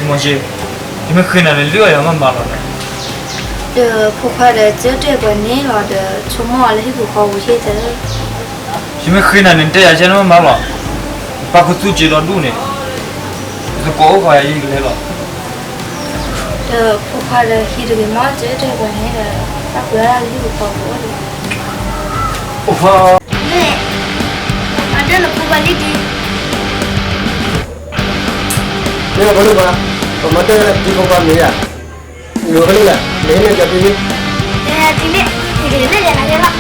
မ့ၢ်က့, ယမ့ၢ်ဃ့နၤန့ၣ် လုၢ်အီၣ်ယၤမးမးလီၤ. ဒီးဖိခွါဒီး ကၢတဲာ်ပှၤန့ၣ်လီၤဒီး ဆိကမိၣ်အီၤလၢဟံၣ်ပူၤဃီပူၤယ့ၢ်သၢ. ယမ့ၢ်ဃ့နၤန့ၣ် တဲယၤကဲန့ၣ်မးမးလီၤ. ပာ်ခူသူၣ်စ့ဒီဒူၣ်န့ၣ် သကိးအိၣ်ဃီယၤယကလဲၤလီၤ. ဒီးဖိခွါဒီးဟံးတဂ့ၤမး ကၢတဲာ်ပှၤန့ၣ်ဒီး ပာ်ဃူအါလၢဟံၣ်ပူၤဃီပူၤလီၤ. ဖိခွါ, မ့ၢ်, အဒၢနဖိခွါလံတံၢ်. မ့ၢ်အဘၣ်လၢပှၤ, ပမၤတဲဝဲဒၣ်တံၢ်ဖိခွါမ့ၢ်ဧါ, နုာ်ဝဲလၢလဲၣ်, နဟဲန့ၣ်ကၠီတံၢ်လံ, တံၢ်လံ, တံၢ်လံ, တံၢ်လံ.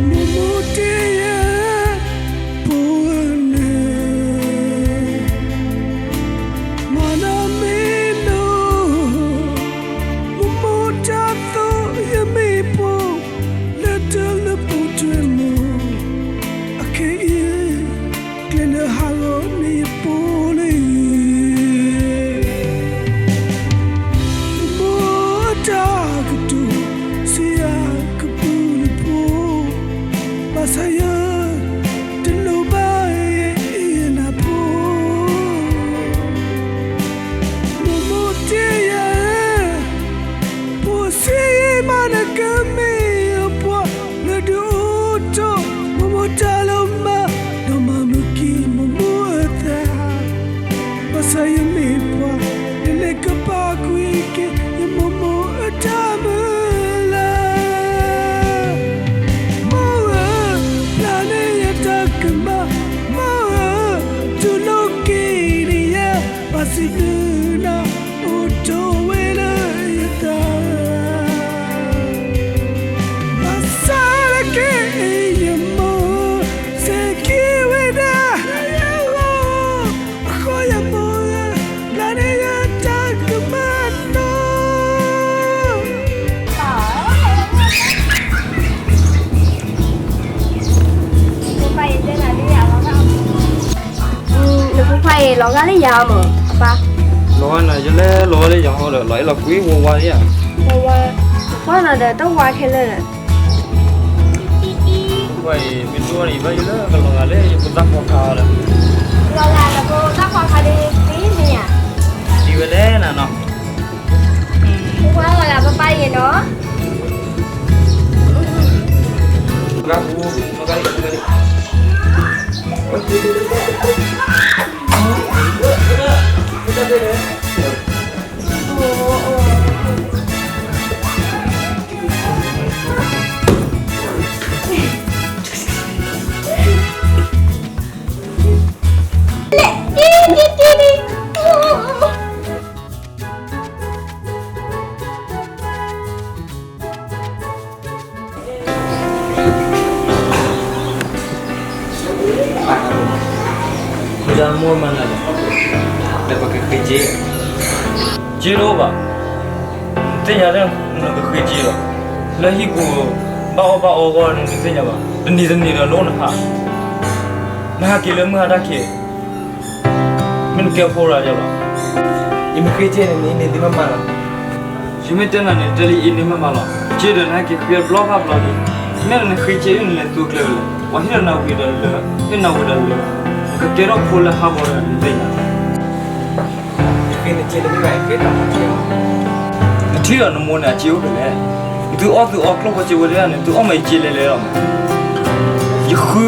မိၢ်မိၢ်တဲယၤ, ဖိန့ၣ်, မၤနမ့ၢ်လိၣ်, မိၢ်မိၢ်တၢ်သိၣ်ယမ့ၢ်ဖိ, လၢတၢ်လၢပူၤထွဲမိၢ်, အခဲအံၤ ကျဲလၢဟးဂီၤန့ၢ်ယဖိလံ. မိၢ်မိၢ်အတၢ်ကတိၤ စံးယၤကပုာ်လုးဖိ, ဘၣ်ဆၣ်ယတလိၣ်ဘၣ်ယနၢ်ဖိ. မိၢ်မိၢ်တဲယၤဧၢ, ဖိဆံးယံာ်မး နကမ့ၢ်အပှၤလၢဒုးအိၣ်ထီၣ်မိၢ်မိၢ်တၢ်လီၤမၢ်, ဒီးမၤမုာ်က့ၤမိၢ်မိၢ်အသး, ဘၣ်ဆၣ်ယမ့ၢ်ပှၤ နလဲၤကပာ်ကွံာ်က့ၤ ယမိၢ်မိၢ်အတၢ်မုၢ်လၢ်. မိၢ်ဧၢ, ပျၢ်န့ၢ်ယတၢ်ကမၣ်, မိၢ်ဧၢ, တူၢ်လိာ်က့ၤန့ၢ်ယၤ, ဘၣ်စံးဒုးနၤ အိၣ်တီၢ်ဝဲလၢယသး. ဘၣ်ဆၣ်လၢက့ၤ ယမိၢ် စဲးက့ၤဝဲဒၣ် အဃိယမိၢ်ဧၢ, ပျၢ်န့ၢ်ယတၢ်ကမၣ်နီၤ. နဖိခွါအံၤ လီၤဂာ်လၢယၤမ့ၢ်အပၢ်, လီၤဂာ်နၤယလဲၣ်, လီၤဂာ်လၢယၤဟီဒီး လီၤအဲၣ်လီၤကွံဝါဝါဧါ, ဝါဝါ, နဖိခွါနီၤဒီးတဝါခဲလၢာ်ဒီး, ဖိခွါအံၤ မ့ၢ်တအိၣ်န့ၣ် ယဘၣ်ယိၣ်လၢကလီၤဂာ်လၢယဖိသၣ်ခွါခါဒီး, လီၤဂာ်နဖိသၣ်ခွါခါဒီး သံန့ၣ်ဧါ, ဒ်ဝဲလဲၣ်နၤနီၤ. ဖိခွါဂီၤလၢပပၢ်အံၤနီၤ. မ့ၢ်မနုၤလဲၣ်, လၢပကဃ့စ့, စ့တအိၣ်ဘၣ်, နသ့ၣ်ညါလၢနကဃ့စ့လီၤ, လၢဟံၣ်ပူၤ ဘၣ်အီၣ်ဘၣ်အီအဂီၢ်န့ၣ် နသ့ၣ်ညါဘၣ်, တနံၤတနံၤဒီးနအိၣ်နဟး, နဟးက့ၤလၢမုၢ်ဟါတၢ်ခံး မ့ၢ်နကဲဖိရၤယလီၤ. ယမ့ၢ်ဃ့စ့န့ၣ် နအံးန့ၢ်သုမးမးလီၤ. ယမ့ၢ်တဲနၤန့ၣ် တဲလၢယအံးန့ၢ်မးမးလီၤ. စ့ဒီးနဟဲက့ၤဃ့ဘျီဖးဘျီလံ. မ့ၢ်လၢနဃ့စ့အံၤန့ၣ် နလဲၤသူကျဲဝဲလဲၣ်. ပှၤဟ့ၣ်လီၤနၤဝံၤဒီးလၢာ်, ဟ့ၣ်နၤဝံၤဒီးလၢာ်, နကကဲထီၣ်ဖိလၢဟးဂီၤဒီးနသ့ၣ်ညါ. ယဃ့နစ့တမ့ၢ်ဘၣ် ယဃ့တၢ်မၤစ့လီၤ. နထံၣ်ဒီးနမိၢ်န့ၣ် အစ့အိၣ်ဖဲလဲၣ်. နသုအီၣ်သုအီကျိၣ်ဖိစ့ဖိတဂၤန့ၣ် သုအီၣ်မးယစ့လဲၤလဲၤလီၤ. ယဃု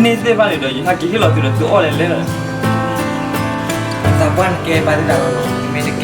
န့ၢ်သ့ၣ်တဖၣ်န့ၣ်ဒီး ယဟဲက့ၤဟ့ၣ်လီၤသုဒီး သုအီၣ်လဲၤလဲၤလီၤ. သးပှၢ်နကဲဘၣ်သ့ၣ်တဖၣ်လီၤ. မ့ၢ်တကဲ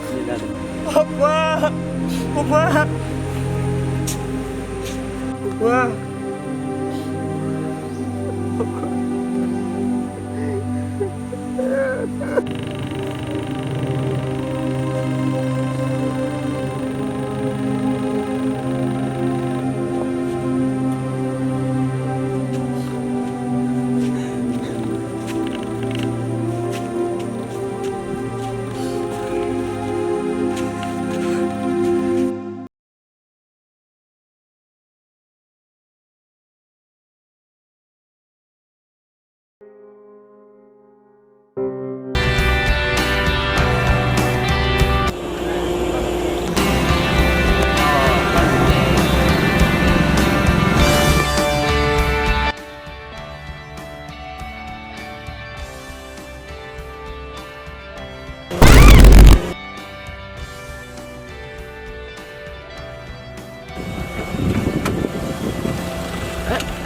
ပှၤ, ပှၤ, ပှၤ, ပှၤ.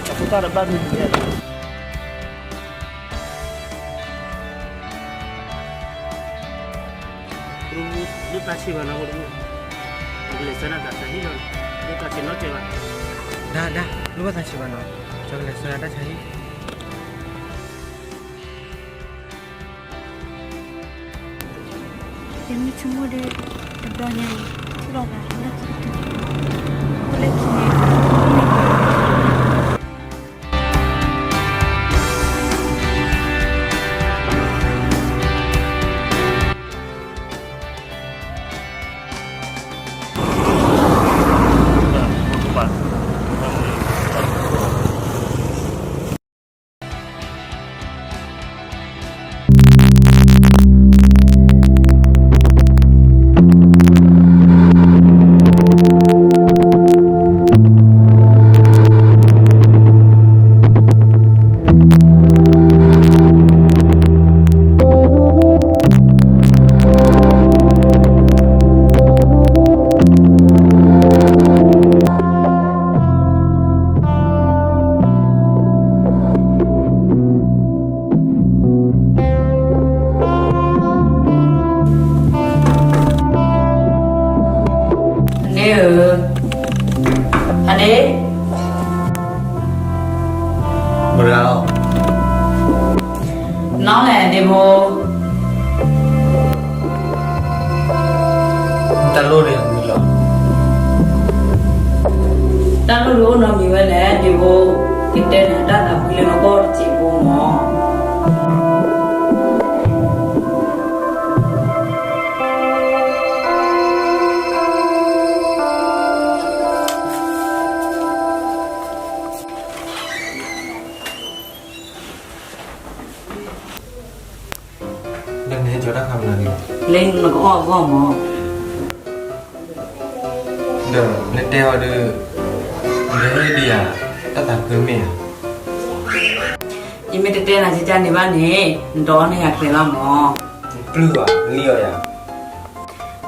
အဖိသၣ်ဒီးဘၣ်မံၤန့ၣ်, ဒိၣ်တၢ်ဆံးဘၣ်နီၤ, ပကလဲၤဆှၢနၤတၢ်ဆါဟံၣ်လီၤ, ဒိၣ်တၢ်ဆံးနီတစဲးဘၣ်, ဒၣ်ဒၣ်, ဒိၣ်ဘၣ်တၢ်ဆံးဘၣ်နီၤ, ကလဲၤဆှၢနၤတၢ်ဆါဟံၣ်. ယမ့ၢ်ဆိကမိၣ်ဒီး တဘျီညါအံၤ ထံၣ်လိာ်သးလၢခံကတၢၢ်, အိၣ်လၢခံန့ၣ် အဒ့ဧၢ, အဒ့, မတၤလီၤ. တၢ်လိၣ်န့ၣ်မံၤလီၤ. တၢ်လိၣ်ဒုးအိၣ်နီတမံၤဝဲလဲၣ်, ဒ့ဖိ, ကတဲနၤတၢ်သးဖှံလၢနကီၢ်တစဲးဖိမၢ်. ဒီးနဟဲကၠီတၢ်ခါမနုၤန့ၣ်, လၢနကအီၣ်အဂီၢ်မၢ်. ဒီးနတဲအီၤဒီး, နဟဲဒံးဧါ, တၢ်သးဖှံမ့ၢ်ဧါ. ယမ့ၢ်တတဲနၤကကန့ၣ်ဘၣ်န့ၣ်, နတအီၣ်န့ၢ်ယၤကျဲဘၣ်မၢ်. နပျုၢ်ဘၣ်, နလံၣ်အီၤယၤ.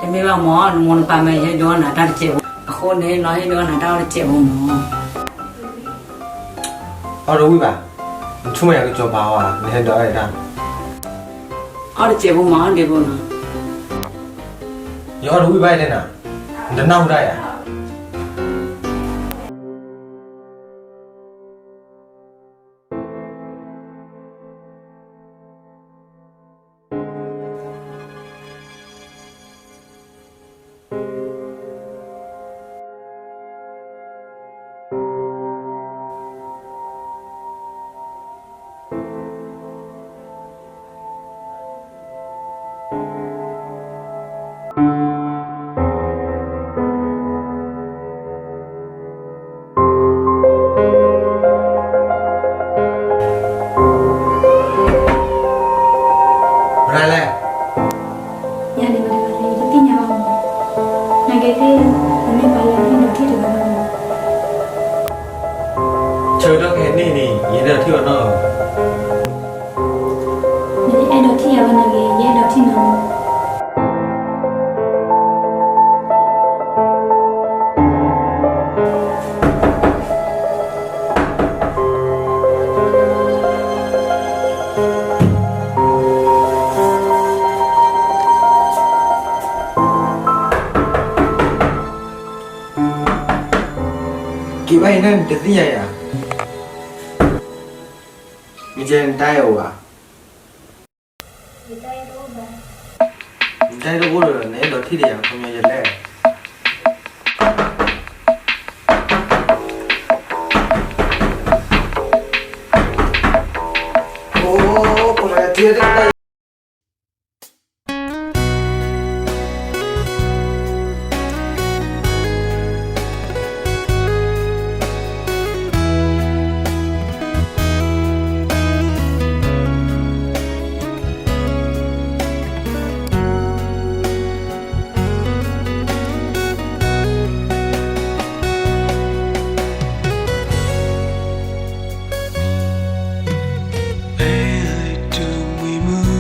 တမ့ၢ်ဘၣ်မၢ်, နမိၢ်နပၢ်မ့ၢ်ယဟဲဒုးအီၣ်နၤတၢ်တစဲးဖိ, အဃိန့ၣ် လီၤဟဲဒုးအီၣ်နၤတၢ်အီၣ်တစဲးဖိမၢ်. အီၣ်တဝံၣ်ဘၣ်, နဆိကမိၣ်ယၤကစီၤပၤဧါ, နဟဲဒုးအီၣ်ယၤတၢ်. အီၣ်တစဲးဖိမၢ်, ဒ့ဖိနီၤ. ယအီၣ်တဝံၣ်ဘၣ်တဲနၤ, နတနၢ်ဟူဒၣ်ယၤ. မတၤလဲၣ်. ယၤဒ်မတၤလဲၣ် ယတသ့ၣ်ညါဘၣ်မၢ်. နကဲသ့ၣ်, နမ့ၢ်ပှၤလၢနအဲၣ်ဒိးထံၣ်တဂၤလီၤ. ဆၢကတီၢ်ခဲအံၤန့ၣ် ယအဲၣ်ဒိးထံၣ်အီၤနီၢ်လီၤ. နအဲၣ်ဒိးထံၣ်ယၤဘၣ်နာ်က့ ယအဲၣ်ဒိးထံၣ်နၤမၢ်. က့ၤဘၣ်အံၤန့ၣ် နတသ့ၣ်ညါယၤ. မ့ၢ်ကဲနတၢ်အဲၣ်အိၣ်ဧါ. နတၢ်အဲၣ်တအိၣ်ဒီး နအဲၣ်ဒိးထံၣ်ဒီးယၤ ခီပညီယလဲၣ်. အိၣ် ခီပညီယထံၣ်တၢ် ဖဲအံၤတမှံၤမုၢ်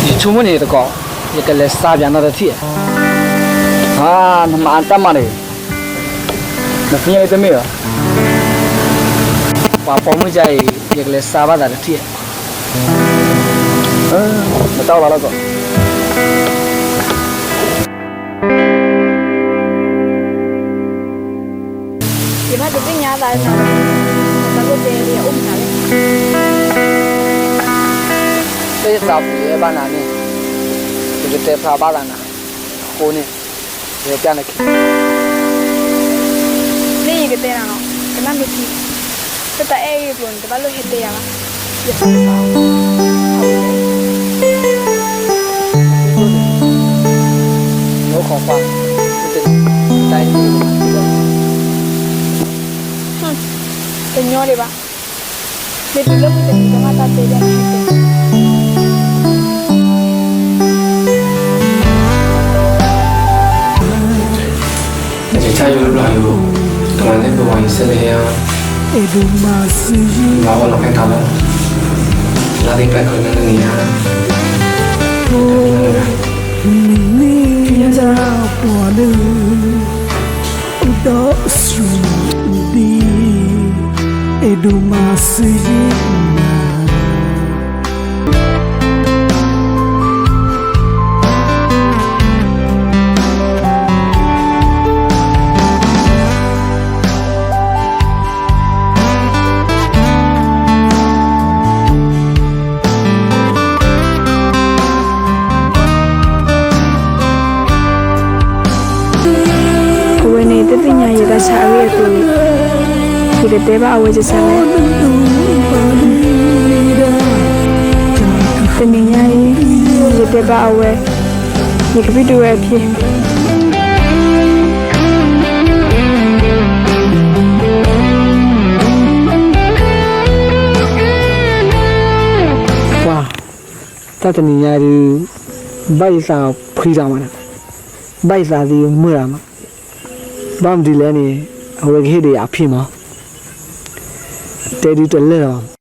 ယဆိကမိၣ်န့ၣ်တကိး, ယကလဲၤစါပျးနီတထံၣ်. နမၤအတၢ်မၤတဂ့ၤ, နသ့ၣ်ညါလၢတမ့ၢ်ဘၣ်. ပှၤပိာ်မုၣ်ကအံၤ ယကလဲၤစါဘၣ်သးတထံၣ်. နတၢ်အိၣ်လီၤလီၤကိး ယဘၣ်တသ့ၣ်ညါသးနၤ, တၢ်လိၣ်တဲလၢယအိၣ်မနုၤလဲၣ်. လၢယသးပူၤယအဲၣ်ဘၣ်နၤန့ၣ်, ယကတဲဖျါဘၣ်သးနၤ, အဃိန့ၣ်, ယကပျၢ်နခံ, လၢယကတဲနၤနီၤ, ကနၣ်မ့ၢ်ထံ, လၢတၢ်အဲၣ်ဂ့ၢ်အကျိၤန့ၣ် တဘၣ်လိၣ်ဟဲတဲယၤဘၣ်, ယသးပူၤ, ယအိၣ်ခိးကွၢ်, တၢ်အဲၣ်ဂ့ၢ်, တညီဒံးဘၣ်, မ့ၢ်တုၤလၢမုၢ်တနံၤကမၣ်တၢ်တဲယၤန့ၣ် ယဆၣ်ယိလၢဘျီယိ, တမၤန့ၢ်ပဝဲယဆဲးလဲၣ်, မၤအီၣ်လီၤဖဲတၢ်လီၤ, လါသ့ၣ်ဖျၢၣ်ခီနၢနံၤဧါ, မ့ၢ်န့ၢ်ဒၣ်ပှၤလၢ အိၣ်ဒီးစူၢ်ဒံ, အဲၣ်ဒိးမၤစၢၤယၤ အဝဲန့ၣ် တသ့ၣ်ညါယတၢ်ဆါအဂ့ၢ်အကျိၤ, ယကတဲဘၣ်အဝဲကစၢ်လဲၣ်. တနံၤညါအံၤ ယကတဲဘၣ်အဝဲ, ယကဘၣ်ဒုးဝဲအဖံ ပှၤ, တၢ်တနံၤညါဒုး ဘၣ်ယသးဖှံတၢ်မး, ဘၣ်ယသးသံမုာ်တၢ်မး, ဘၣ်မနုၤလဲၣ်န့ၣ် အဝဲကဟ့ၣ်ဒုးယၤအဖံမး, တဲဒုးတလၢာ်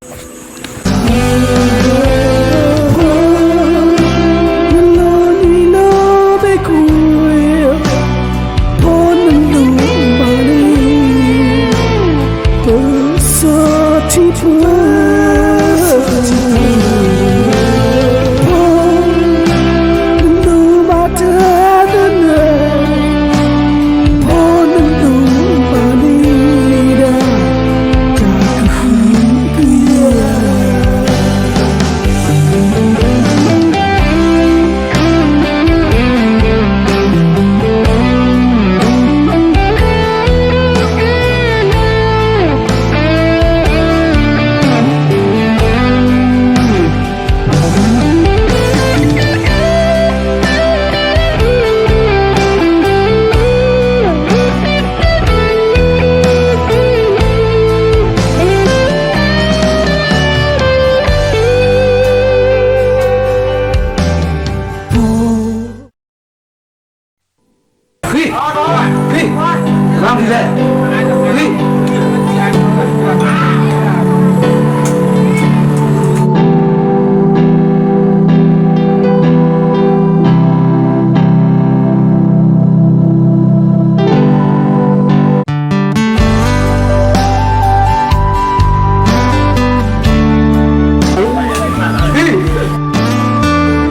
လီၤ.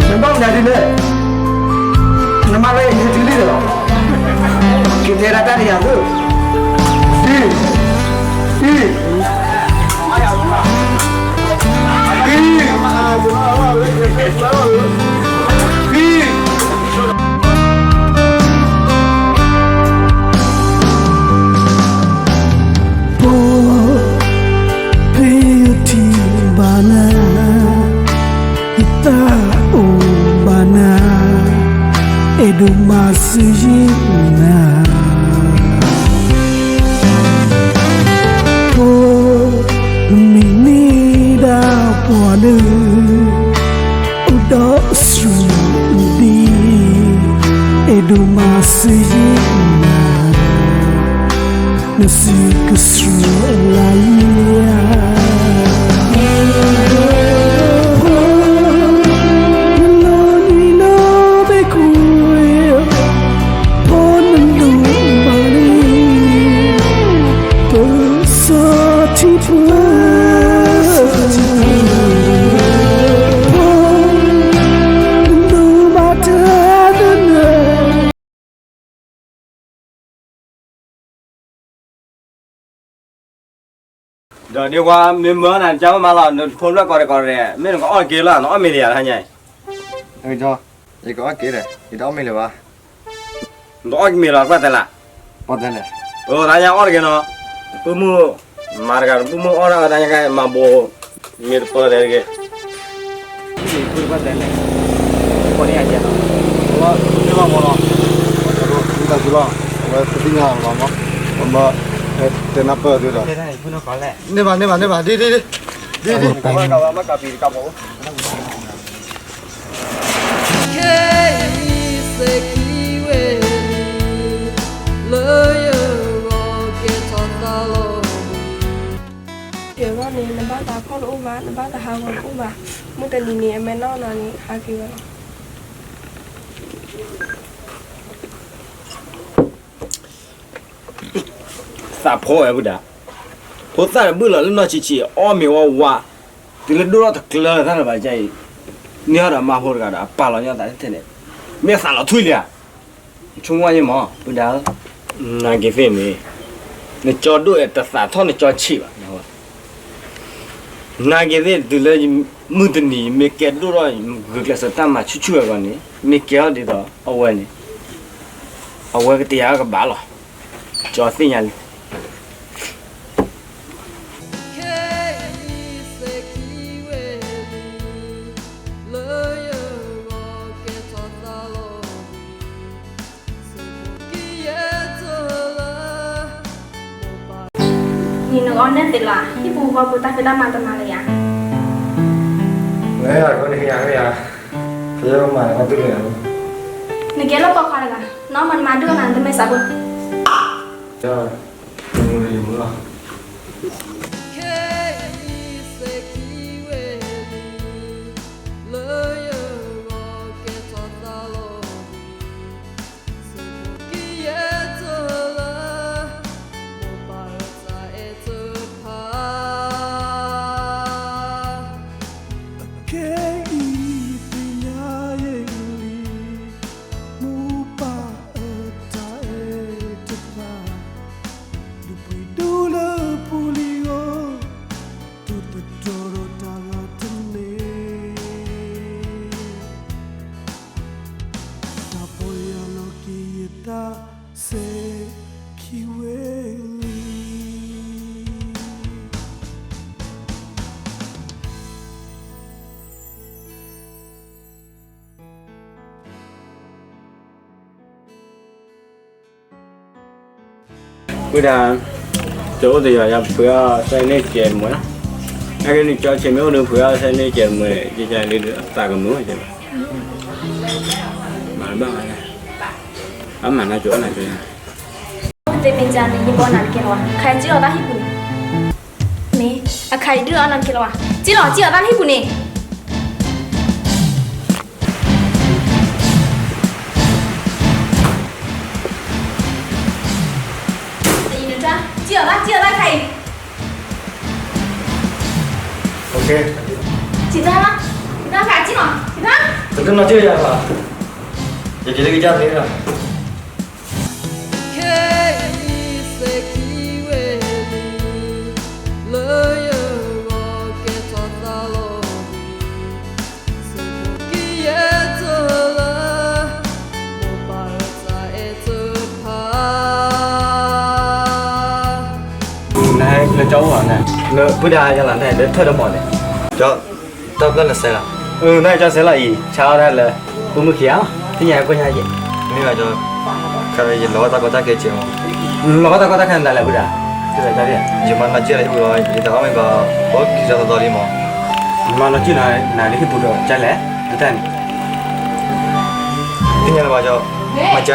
နဘၣ်မနုၤဒ်လဲၣ်, နမၤလၢယဟဲတုၤလံဒီး, က့ၤတဲဒၣ်တၢ်တယၤသိး, အံၤ, အံၤ, အံၤ, အံၤ. ပှၤ, ဖဲယထံၣ်ဘၣ်နၤ, ယသးအိၣ်ဘၣ်နၤ, အဲၣ်ဒိးမၤစၢၤယၤနၤ. ပှၤ, မ့ၢ်န့ၢ်ဒၣ်ပှၤလၢ အိၣ်ဒီးစူၢ်ဒံ, အဲၣ်ဒိးမၤစၢၤယၤနၤ, နစံးကဆှၢလၢယၤ, နလီၤ ဒီးဒ့ကွၢ် မ့ၢ်မၢနၤ နကမၤလီၤ နဖိလၢကီၢ်တကီၢ်ရဲၣ် မ့ၢ်နကအီၣ်က့ၤလီၤ နအီၣ်မ့ၤလၢယၤတဟါညါအံၤ, ယကအီၣ်က့ၤဒီး ယတအီၣ်မ့ၤလၢၤဘၣ်, နကအီၣ်က့ၤမ့ၤလီၤ ကွၢ်တဲလး, အိၣ်တဟါညါအီၣ်တဂ့ၤနီၤ, ပုၢ်မုၣ်, မၤတဂၤ ပုၢ်မုၣ်အီၣ်တၢ်တဟါညါ မၤဘိး, မ့ၢ်တပၢၢ်တဲတဂ့ၤ န့ၣ်လီၤ, အဝဲသ့ၣ်ညါလီၤမး, ပမၢတဲနၢ်ပၢၢ်သုဒီး, န့ၢ်ဘၣ်န့ၢ်ဘၣ်န့ၢ်ဘၣ် ဒ်ဒ်ဒ်, ဒ်ဒ်, လၢယဂီၢ်ကဲထီၣ်သးလီၤ, ယဂီၢ်န့ၣ် နဘၣ်သးဖီၣ်တအိၣ်ဘၣ် နဘၣ်သးဟးဂီၤတအိၣ်ဘၣ်, မုၢ်တနံၤန့ၣ် အမဲာ်နီၢ်နၤန့ၣ် ဟးက့ၤဝဲလီၤ. သးဖီဝဲပုၢ်ဒၢ, ဖိသၣ်တဘုၣ်လီၤလၢနီၢ်ဆံးဆံး အီၣ်မ့ၤဝါဝါ, တုၤလၢဒိၣ်ထီၣ်တကျၢၤတၢ်လၢၤဘၣ်ကါအံၤ, န့ၢ်အီၣ်ဒီးမါဖိတဂၤဒီး အပာ်လီၤညီသးထဲန့ၣ်, မ့ၢ်အသးလီၤထွံလံဧါ, ဆိကမိၣ်ယဲမး ပုၢ်ဒၢဧၢ, နာ်က့ၤသ့ၣ်န့ၣ်, နကၠီဒိၣ်အဲၣ်တသးထီၣ်နကၠီဆံးဘၣ် နာ်က့ၤသ့ၣ် တုၤလၢမုၢ်တနံၤ ယမ့ၢ်ကဲဒိၣ်ထီၣ် ဂုာ်ကျဲးစၢးတၢ်မၤဆူၣ်ဆူၣ်ဝဲအဂီၢ်န့ၣ် မ့ၢ်ကဲထီၣ်ဒ်သိးအဝဲန့ၣ်, အဝဲကတယၤကဘၣ်လီၤ, ကၠီသ့ၣ်ညါလံ. နံၤနဂီၢ်နဲၣ်သ့လီၤ, ဟံၣ်ပူၤဃီပူၤတၢ်ဖံးတၢ်မၤတမၤလၢၤယၤ, ဝဲယၤကန့ၣ်ယၤ, ဖဲယမၤနမၤဒုၣ်လၢယၤ, နကဲလၢပိာ်ခွါတဂၤ, နီၢ်မၤနမၤဒုၣ်နၤ နတမ့ၢ်စးဖိ, ယမုၢ်လၢယမုၢ်လီၤ. အခဲအံၤသ့ၣ်ညါယဲလံ, မိၢ်ပၢ်အတၢ်အဲၣ်တဖၣ်, ဒုးပှ့ၤဒိၣ်လၢပူၤလံၤအီၤ, ဒိၣ်သတြီၤဒီးတၢ်ဂၤတန့ၢ်, တၢ်ပီၢ်ယၢ်လီၤက့ၤယတၢ်စဲးခံဝဲလံ. ဝံၤဒၣ်, ကၠီအိၣ်တယီၤယၤ ပှ့ၤအီၣ်စဲန့ၢ်ကဲးတမှဲၤလီၤ, နာ်က့န့ၣ်ကၠီဆံးမ့ၢ်အိၣ်ဒီး ပှ့ၤအီၣ်စဲန့ၢ်ကဲးတမှဲၤ ယကလံဒီးသးကမုာ်ဘၣ်, မၤဘၣ်မၤ, အမၤနၤကၠီနၤကၠီ, သ့ၣ်မ့ၢ်ကန့ၣ် ယဘီနၤတကဲလီၤဝဲ, ခါယစံၣ်လီၤတၢ်ဟံၣ်ပူၤန့ၣ်, မ့ၢ်, အခါယဒုၣ်အီနၤတကဲလီၤဝဲ, စံၣ်လီၤ စံၣ်လီၤတၢ်ဟံၣ်ပူၤန့ၣ် စံၣ်လီၤ စံၣ်လီၤတၢ်ခါအံၤ, စံၣ်တၢ်လီၤ, စံၣ်တၢ်ခါ စံၣ်လီၤ, စံၣ်တၢ်, တနီၤစံၣ်ယၤလီၤ, ယက့ၤလၢကစၢ်သ့လီၤ. နဟဲလၢကၠီအိၣ်ဧါ, လၢပုၢ်ဒၢယၤလီၤန့ၣ် လၢထၢၣ်တဘီၣ်န့ၣ်, ကၠီ, တၢ်ဖျၢၣ်လၢစဲးလီၤ, အၢ နကၠီစဲးလီၤအံၤ ဆါအီၣ်တၢ်လၢ ပုၢ်မုၣ်ခံဂၤ, သ့ၣ်ညါကွၢ်ညါယဲ, မ့ၢ်ဘၣ်ကၠီ, ခါယလီၤတၢ်ကီတၢ်ခဲကဲးမး, လီၤတၢ်ကီတၢ်ခဲနၤလဲၣ်ပုၢ်ဒၢ, ယမၤနီၢ်စံၣ်လၢဟံၣ်ပူၤလီၤ, ယတအီၣ်မ့ၤဘၣ်, အိၣ်ခံသီသီလံမး, မၤနီၢ်စံၣ်နၤလၢဟံၣ်ပူၤဒီးကၠီလဲၣ်, တၢ်န့ၣ် သ့ၣ်ညါလၢၤဘၣ်ကၠီ, မၤကၠီ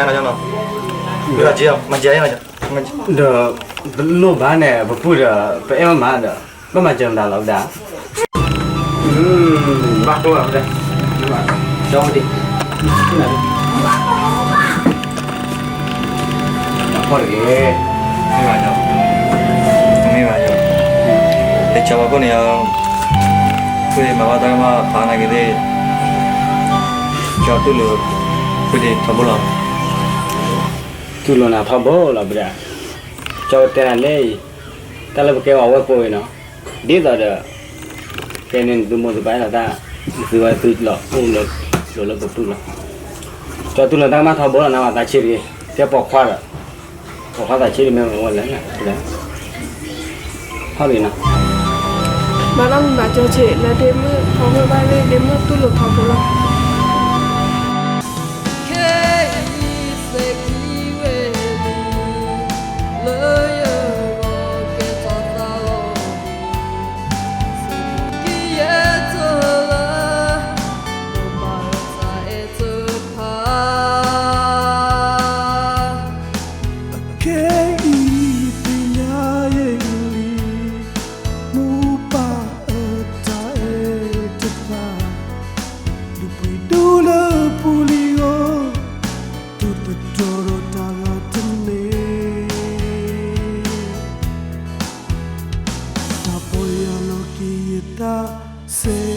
နီၤ, မၤကၠီနီၤ, ဒီး ပလိၣ်ဘၣ်န့ၣ် ပပုၢ်ဒီး ပအဲၣ်မးမးဒီး ဘၣ်မၤစၢၤမတၤလီၤဝဲဒၣ်, ဘၣ်တိၢ်လီၤဝဲဒၣ်, ကၠီဝဲဒၣ်, ဖီၣ်တဂ့ၤ, မ့ၢ်ဘၣ်, မ့ၢ်ဘၣ်, တကၠီဝဲခိၣ်န့ၣ်, ဃုမၤဘၣ်တၢ်ကမၣ်ဖးနာ်က့ၤသ့ၣ်, ကၠီတူၢ်လိာ်, ဃုဒ့ထီဘိလီၤ, တူၢ်လိာ်နၤထီဘိလီၤဝဲဒၣ်, ကၠီတဲနၤလၢအံၤ, တၢ်လၢပကဲအီၤဝဲပှဲၤအံၤနီၤ ဒ်သိးဒီး ကဲန့ၣ် နသုမိၢ်သုပၢ်အဲၣ်လီၤတၢ် နသုဝဲသုလီၤအိၣ်လၢ လိၤလၢကပုၢ်လီၤ. ကၠီတူၢ်လိာ်တၢ်ကမၣ်ထီဘိလီၤ နဝဲသးဆံးတဂ့ၤ, ကဲပိာ်ခွါဒီး ပိာ်ခွါသးဆံးတမ့ၢ်ဝဲလဲၣ်, ဟီၣ်လံနီၤ. ဘၣ်နီၢ်မံၤဘၣ်ကၠီဆံး လၢဒ့မုၣ်ထီဘိဘၣ်လၢ ဒ့မုၣ်တူၢ်လိာ်ထီဘိလီၤ. ခဲအံၤသ့ၣ်ခံဝဲလံ, လၢယဂီၢ်ကဲထီၣ်သးလီၤ, စံးဘျုးက့ၤယဲတလၢ, မိၢ်ပၢ်အတၢ်အဲၣ်တဖၣ် အခဲအံၤသ့ၣ်ညါယဲလံ, မိၢ်ပၢ်အတၢ်အဲၣ်တဖၣ်, ဒုးပှ့ၤဒိၣ်လၢပူၤလံၤဧိၤ, ဒုးသတြီၤဒီးတၢ်ဂၤတန့ၢ်, တၢ်ပီၢ်ယၢ်လီၤက့ၤယတၢ်စဲး